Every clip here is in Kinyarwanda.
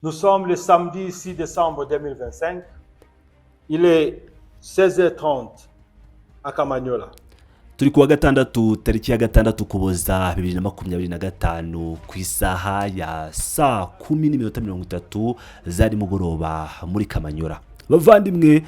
Nous sommes le samedi 6 décembre 2025. Il est 16h30 à Kamanyola. Turi kuwa gatandatu, tariki ya 6 Ukuboza 2025, ku isaha ya saa 10:30 za nimugoroba muri Kamanyora. Bavandimwe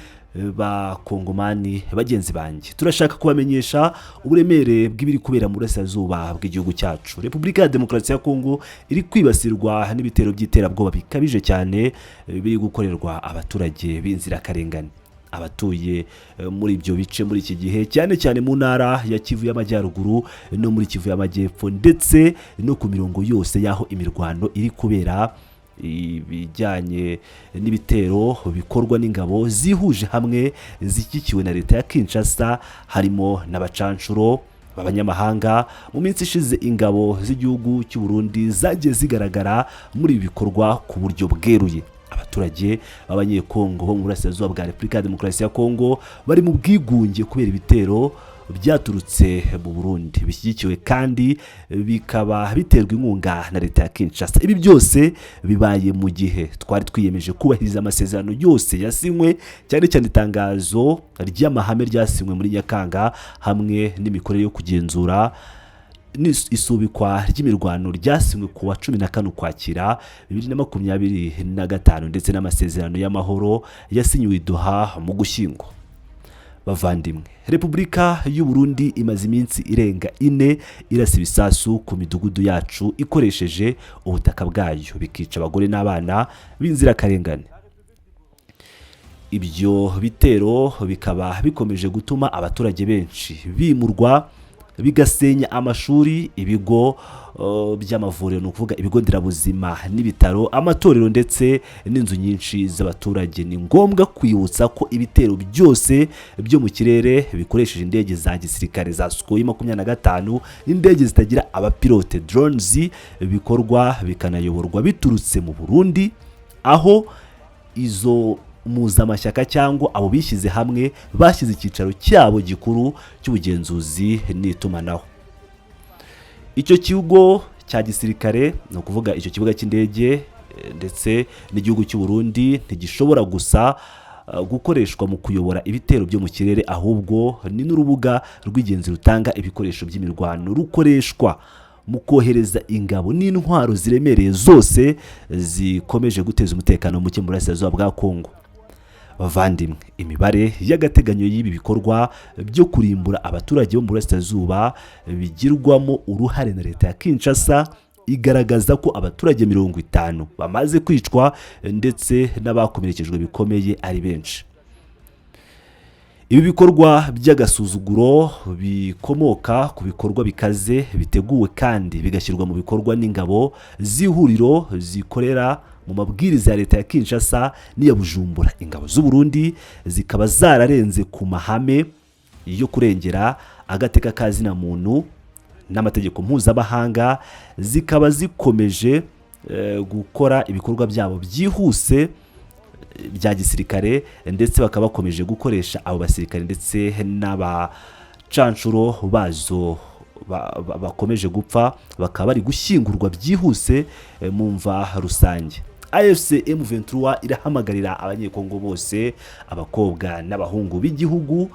ba Kongomani bagenzi banjye, turashaka kubamenyesha uburemere bw'ibiri kubera mu burasirazuba bw'igihugu cyacu. Repubulika ya Demokarasi ya Kongo iri kwibasirwa n'ibitero by'iterabwoba bikabije cyane, biri gukorerwa abaturage b'inzirakarengane abatuye muri ibyo bice muri iki gihe, cyane cyane mu ntara ya Kivu y'Amajyaruguru no muri Kivu y'Amajyepfo, ndetse no ku mirongo yose y'aho imirwano iri kubera. Ibijyanye n'ibitero bikorwa n'ingabo zihuje hamwe zishyigikiwe na leta ya Kinshasa, harimo n'abacanshuro b'abanyamahanga. Mu minsi ishize, ingabo z'igihugu cy'u Burundi zagiye zigaragara muri ibi bikorwa ku buryo bweruye. Abaturage b'Abanyekongo bo mu burasirazuba bwa Repubulika ya Demokarasi ya Kongo bari mu bwigunge kubera ibitero byaturutse mu Burundi, bishyigikiwe kandi bikaba biterwa inkunga na leta ya Kinshasa. Ibi byose bibaye mu gihe twari twiyemeje kubahiriza amasezerano yose yasinywe, cyane cyane itangazo ry'amahame ryasinywe muri Nyakanga, hamwe n'imikorere yo kugenzura isubikwa ry'imirwano ryasinywe ku wa 14 Ukwakira 2025, ndetse n'amasezerano y'amahoro yasinyiwe i Doha mu Gushyingo. Bavandimwe, Repubulika y'u Burundi imaze iminsi irenga 4 irasa ibisasu ku midugudu yacu ikoresheje ubutaka bwayo, bikica abagore n'abana b'inzirakarengane. Ibyo bitero bikaba bikomeje gutuma abaturage benshi bimurwa, bigasenya amashuri, ibigo by'amavuriro, ni ukuvuga ibigo nderabuzima n'ibitaro, amatorero ndetse n'inzu nyinshi z'abaturage. Ni ngombwa kwibutsa ko ibitero byose byo mu kirere bikoresheje indege za gisirikare za Sukhoi 25 n'indege zitagira abapilote, drones, bikorwa bikanayoborwa biturutse mu Burundi, aho izo mpuzamashyaka cyangwa abo bishyize hamwe bashyize icyicaro cyabo gikuru cy'ubugenzuzi n'itumanaho. Icyo kigo cya gisirikare, ni ukuvuga icyo kibuga cy'indege, ndetse n'igihugu cy'u Burundi, ntigishobora gusa gukoreshwa mu kuyobora ibitero byo mu kirere, ahubwo ni n'urubuga rw'ingenzi rutanga ibikoresho by'imirwano, rukoreshwa mu kohereza ingabo n'intwaro ziremereye zose zikomeje guteza umutekano muke mu burasirazuba bwa Kongo. Bavandimwe, imibare y'agateganyo y'ibi bikorwa byo kurimbura abaturage bo mu burasirazuba bigirwamo uruhare na leta ya Kinshasa igaragaza ko abaturage 50 bamaze kwicwa, ndetse n'abakomerekejwe bikomeye ari benshi. Ibi bikorwa by'agasuzuguro bikomoka ku bikorwa bikaze biteguwe kandi bigashyirwa mu bikorwa n'ingabo z'ihuriro zikorera mu mabwiriza ya leta ya Kinshasa n'iya Bujumbura. Ingabo z'u Burundi zikaba zararenze ku mahame yo kurengera agateka ka zina muntu n'amategeko mpuzamahanga, zikaba zikomeje gukora ibikorwa byabo byihuse bya gisirikare, ndetse bakaba bakomeje gukoresha abo basirikare ndetse n'abacanshuro bazo bakomeje gupfa, bakaba bari gushyingurwa byihuse mu mva rusange. AFC M23 irahamagarira Abanyekongo bose, abakobwa n'abahungu b'igihugu,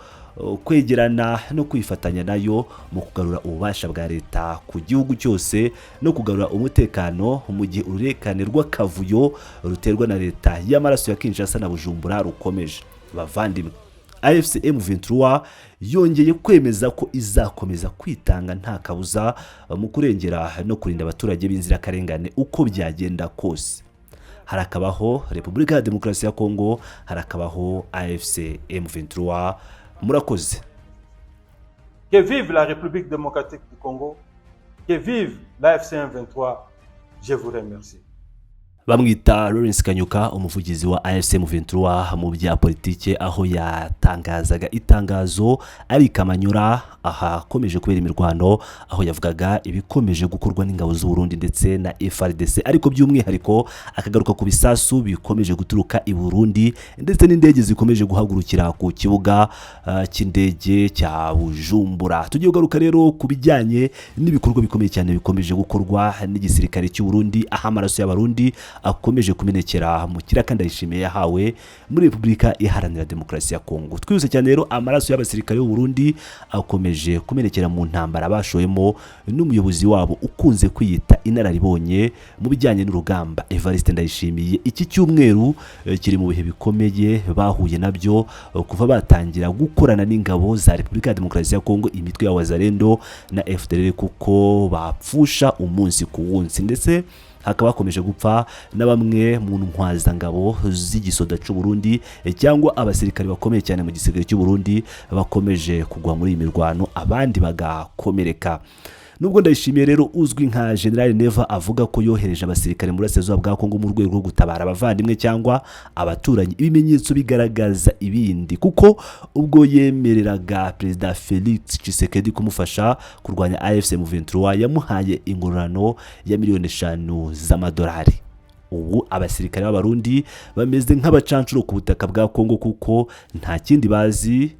kwegerana no kwifatanya nayo mu kugarura ububasha bwa leta ku gihugu cyose no kugarura umutekano, mu gihe ururekane rw'akavuyo ruterwa na leta y'amaraso ya Kinshasa na Bujumbura rukomeje. Bavandimwe, AFC M23 yongeye kwemeza ko izakomeza kwitanga nta kabuza mu kurengera no kurinda abaturage b'inzirakarengane uko byagenda kose. Harakabaho Repubulika ya Demokarasi ya Kongo, harakabaho AFC M23. Murakoze. Que vive la République démocratique du Congo, que vive l'AFC M23. Je vous remercie. Bamwita Lawrence Kanyuka, umuvugizi wa AFC M23 mu bya politike, aho yatangazaga itangazo ari Kamanyura ahakomeje kubera imirwano, aho yavugaga ibikomeje gukorwa n'ingabo z'u Burundi ndetse na FARDC, ariko by'umwihariko akagaruka ku bisasu bikomeje guturuka i Burundi ndetse n'indege zikomeje guhagurukira ku kibuga cy'indege cya Bujumbura. Tugiye kugaruka rero ku bijyanye n'ibikorwa bikomeye cyane bikomeje gukorwa n'igisirikare cy'u Burundi, aho amaraso y'Abarundi akomeje kumenekera mu kiraka Ndayishimiye yahawe muri Repubulika Iharanira Demokarasi ya Kongo. Twihuse cyane rero, amaraso y'abasirikare b'u Burundi akomeje kumenekera mu ntambara bashoyemo n'umuyobozi wabo ukunze kwiyita inararibonye mu bijyanye n'urugamba, Evariste Ndayishimiye. Iki cyumweru kiri mu bihe bikomeye bahuye nabyo kuva batangira gukorana n'ingabo za Repubulika ya Demokarasi ya Kongo, imitwe ya Wazalendo na FDLR, kuko bapfusha umunsi ku wundi, ndetse hakaba hakomeje gupfa na bamwe mu ntwazangabo z'igisoda cy'u Burundi cyangwa abasirikare bakomeye cyane mu gisirikare cy'u Burundi bakomeje kugwa muri iyi mirwano, abandi bagakomereka. Nubwo Ndayishimiye rero uzwi nka General Neva avuga ko yohereje abasirikare mu burasirazuba bwa Kongo mu rwego rwo gutabara abavandimwe cyangwa abaturanyi, ibimenyetso bigaragaza ibindi, kuko ubwo yemereraga Perezida Felix Tshisekedi kumufasha kurwanya AFC M23 yamuhaye ingororano ya miliyoni 5 z'amadolari. Ubu abasirikare b'Abarundi bameze nk'abacancuro ku butaka bwa Kongo, kuko nta kindi bazi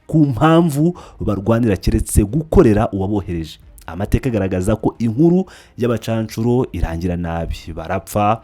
ku mpamvu barwanira keretse gukorera uwabohereje. Amateka agaragaza ko inkuru y'abacancuro irangira nabi, barapfa,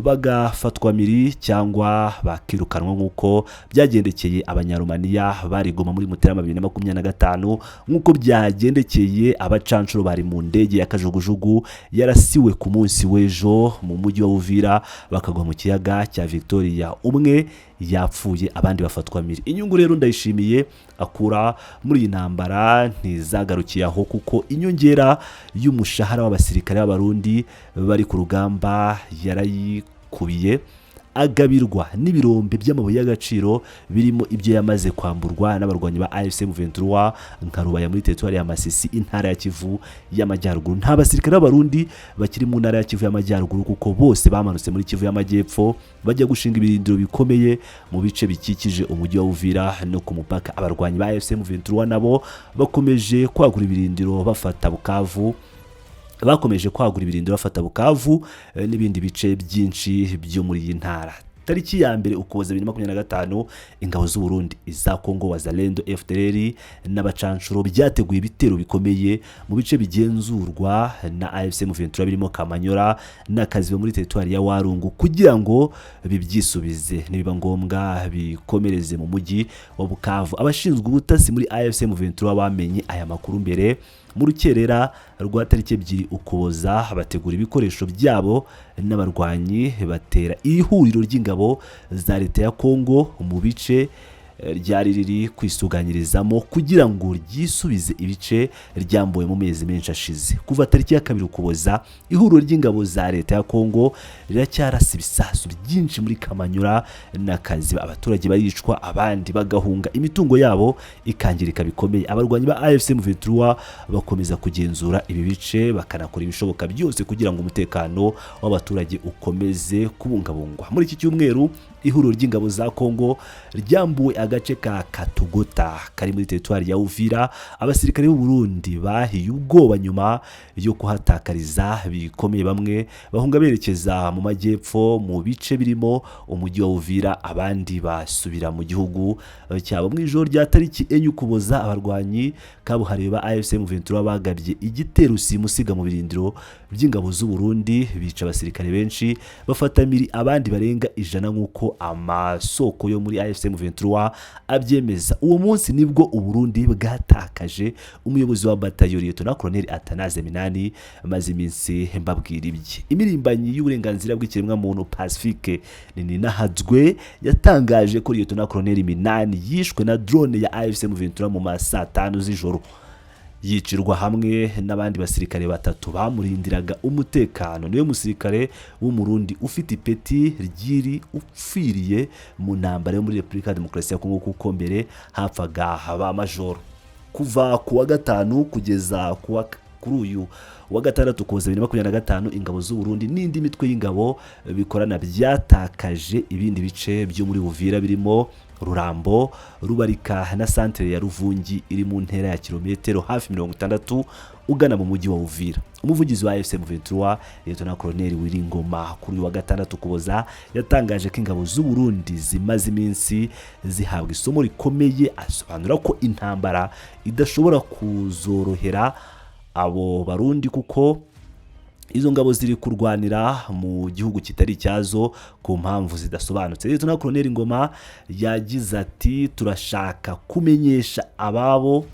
bagafatwa miri cyangwa bakirukanwa, nk'uko byagendekeye Abanyarumaniya barigoma muri Mutarama 2025, nk'uko byagendekeye abacancuro bari mu ndege ya kajugujugu yarasiwe ku munsi w'ejo mu mujyi wa Uvira, bakagwa mu kiyaga cya Victoria, umwe yapfuye, abandi bafatwa miri. Inyungu rero Ndayishimiye akura muri iyi ntambara ntizagarukiye aho, kuko inyongera y'umushahara w'abasirikare b'Abarundi bari ku rugamba yarayikubiye, agabirwa n'ibirombe by'amabuye y'agaciro birimo ibyo yamaze kwamburwa n'abarwanyi ba AFC M23 nka Rubaya muri teritwari ya Masisi, intara ya Kivu y'Amajyaruguru. Nta basirikare b'Abarundi bakiri mu ntara ya Kivu y'Amajyaruguru, kuko bose bamanutse muri Kivu y'Amajyepfo bajya gushinga ibirindiro bikomeye mu bice bikikije umujyi wa Uvira no ku mupaka. Abarwanyi ba AFC M23 nabo bakomeje kwagura ibirindiro bafata Bukavu, bakomeje kwagura ibirindiro bafata Bukavu n'ibindi bice byinshi byo muri iyi ntara. Tariki ya 1 Ukuboza 2025, ingabo z'u Burundi, iza Kongo, Wazalendo, FDLR n'abacanshuro byateguye ibitero bikomeye mu bice bigenzurwa na AFC M23 birimo Kamanyora na Kaziba muri teritwari ya Warungu, kugira ngo bibyisubize, nibiba ngombwa bikomereze mu mujyi wa Bukavu. Abashinzwe ubutasi muri AFC M23 bamenye aya makuru mbere mu rukerera rwa tariki 2 Ukuboza, bategura ibikoresho byabo n'abarwanyi, batera ihuriro ry'ingabo za leta ya Kongo mu bice ryari riri kwisuganyirizamo kugira ngo ryisubize ibice ryambuwe mu mezi menshi ashize. Kuva tariki ya 2 Ukuboza, ihuriro ry'ingabo za leta ya Kongo riracyarasa ibisasu byinshi muri Kamanyura na Kaziba, abaturage baricwa, abandi bagahunga, imitungo yabo ikangirika bikomeye. Abarwanyi ba AFC M23 bakomeza kugenzura ibi bice, bakanakora ibishoboka byose kugira ngo umutekano w'abaturage ukomeze kubungabungwa. Muri iki cyumweru, ihuriro ry'ingabo za Kongo ryambuwe agace ka Katogota kari muri teritwari ya Uvira. Abasirikare b'u Burundi bahiye ubwoba nyuma yo kuhatakariza bikomeye, bamwe bahunga berekeza mu majyepfo mu bice birimo umujyi wa Uvira, abandi basubira mu gihugu cyabo. Mu ijoro rya tariki 4 Ukuboza, abarwanyi kabuhariwe ba AFC M23 bagabye igitero simusiga mu birindiro by'ingabo z'u Burundi, bica abasirikare benshi, bafata miri abandi barenga 100, nk'uko amasoko yo muri AFC M23 abyemeza. Uwo munsi nibwo Uburundi bwatakaje umuyobozi wa batayo, Liyetona Koloneli Athanase Minani, maze iminsi mbabwira ibye. Imirimbanyi y'uburenganzira bw'ikiremwamuntu Pacifique Nininahadzwe yatangaje ko Liyetona Koloneli Minani yishwe na drone ya AFC M23 mu ma saa 5 z'ijoro, yicirwa hamwe n'abandi basirikare batatu bamurindiraga umutekano. Niwe musirikare w'Umurundi ufite ipeti ry'iri upfiriye mu ntambara yo muri Repubulika ya Demokarasi ya Kongo, kuko mbere hapfaga ba majoro. Kuva ku wa gatanu kugeza kuri uyu wa gatandatu Ukuboza 2025, ingabo z'u Burundi n'indi mitwe y'ingabo bikorana byatakaje ibindi bice byo muri Uvira birimo Rurambo, Rubarika na santere ya Ruvungi iri mu ntera ya kilometero hafi 60 ugana mu mujyi wa Uvira. Umuvugizi wa AFC M23, Liyetona Koloneli Wiringoma, kuri uyu wa gatandatu Ukuboza yatangaje ko ingabo z'u Burundi zimaze iminsi zihabwa isomo rikomeye, asobanura ko intambara idashobora kuzorohera abo Barundi kuko Izo ngabo ziri kurwanira mu gihugu kitari icyazo ku mpamvu zidasobanutse. Leta Colonel Ngoma yagize ati: "Turashaka kumenyesha ababo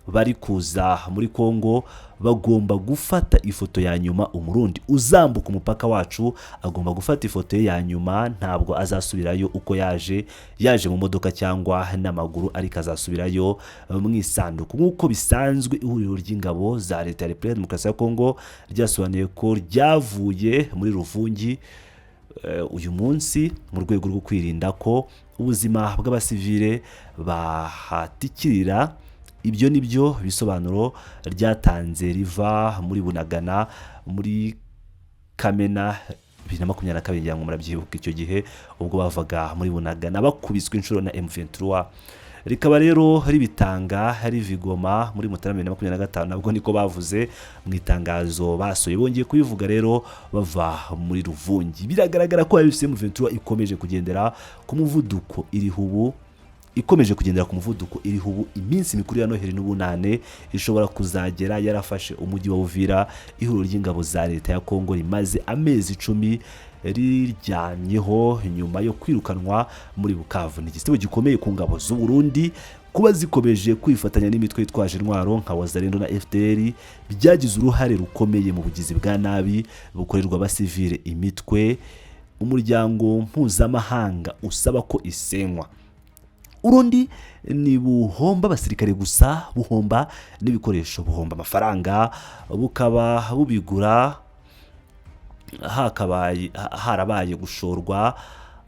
bari kuza muri Kongo, bagomba gufata ifoto ya nyuma. Umurundi uzambuka umupaka wacu agomba gufata ifoto ye ya nyuma. Ntabwo azasubirayo uko yaje, yaje mu modoka cyangwa n'amaguru, ariko azasubirayo mu isanduku nk'uko bisanzwe." Ihuriro ry'ingabo za Leta ya Repubulika ya Demokarasi ya Kongo ryasobanuye ko ryavuye muri Ruvungi uyu munsi mu rwego rwo kwirinda ko ubuzima bw'abasivile bahatikirira. Ibyo ni byo bisobanuro ryatanze riva muri Bunagana muri Kamena 2022. Ngira ngo murabyibuka icyo gihe ubwo bavaga muri Bunagana bakubiswe inshuro na M23. Rikaba rero ribitanga riva i Goma muri Mutarama 2025, nabwo niko bavuze mu itangazo basohoye. Bongeye kubivuga rero bava muri Ruvungi. Biragaragara ko AFC M23 ikomeje kugendera ku muvuduko iriho ubu, ikomeje kugendera ku muvuduko iriho ubu. Iminsi mikuru ya Noheli n'Ubunane ishobora kuzagera yarafashe umujyi wa Uvira. Ihuriro ry'ingabo za Leta ya Kongo rimaze amezi 10 riryamyeho nyuma yo kwirukanwa muri Bukavu. Ni igitego gikomeye ku ngabo z'u Burundi kuba zikomeje kwifatanya n'imitwe yitwaje intwaro nka Wazalendo na FDLR, byagize uruhare rukomeye mu bugizi bwa nabi bukorerwa abasivile, imitwe umuryango mpuzamahanga usaba ko isenywa. Urundi ni buhomba abasirikare gusa, buhomba n'ibikoresho, buhomba amafaranga, bukaba bubigura. Hakabaye harabaye gushorwa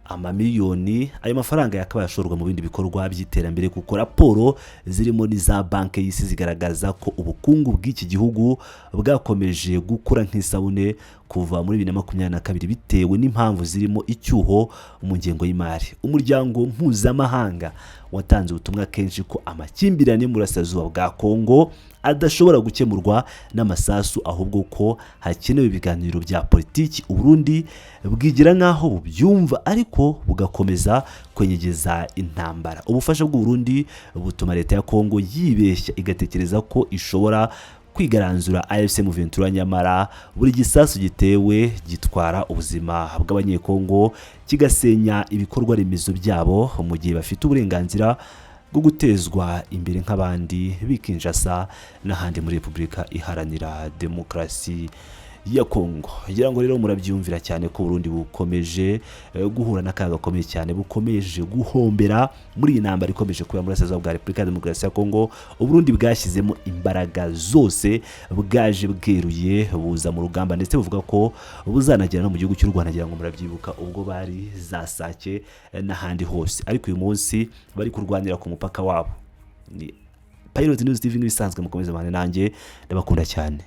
amamiliyoni. Ayo mafaranga yakabaye ashorwa mu bindi bikorwa by'iterambere, kuko raporo zirimo n'iza Banki y'Isi zigaragaza ko ubukungu bw'iki gihugu bwakomeje gukura nk'isabune kuva muri 2022, bitewe n'impamvu zirimo icyuho mu ngengo y'imari. Umuryango mpuzamahanga watanze ubutumwa kenshi ko amakimbirane yo mu burasirazuba bwa Kongo adashobora gukemurwa n'amasasu, ahubwo ko hakenewe ibiganiro bya politiki. Uburundi bwigira nk'aho bubyumva, ariko bugakomeza kwenyegeza intambara. Ubufasha bw'Uburundi butuma Leta ya Kongo yibeshya igatekereza ko ishobora kwigaranzura AFC M23, nyamara buri gisasu gitewe gitwara ubuzima bw'Abanyekongo, kigasenya ibikorwa remezo byabo, mu gihe bafite uburenganzira bwo gutezwa imbere nk'abandi b'i Kinshasa n'ahandi muri Repubulika Iharanira Demokarasi ya Kongo. Ngira ngo rero murabyumvira cyane ko Burundi bukomeje guhura n'akaga gakomeye cyane, bukomeje guhombera muri iyi ntambara ikomeje kubera muri burasirazuba bwa Repubulika ya Demokarasi ya Kongo. Uburundi bwashyizemo imbaraga zose, bwaje bweruye buza mu rugamba, ndetse buvuga ko buzanagera no mu gihugu cy'u Rwanda. Ngira ngo murabyibuka ubwo bari za Sake n'ahandi hose, ariko uyu munsi bari kurwanira ku mupaka wabo. Ni Pilot News TV nk'ibisanzwe, mukomeze mubane nanjye, ndabakunda cyane.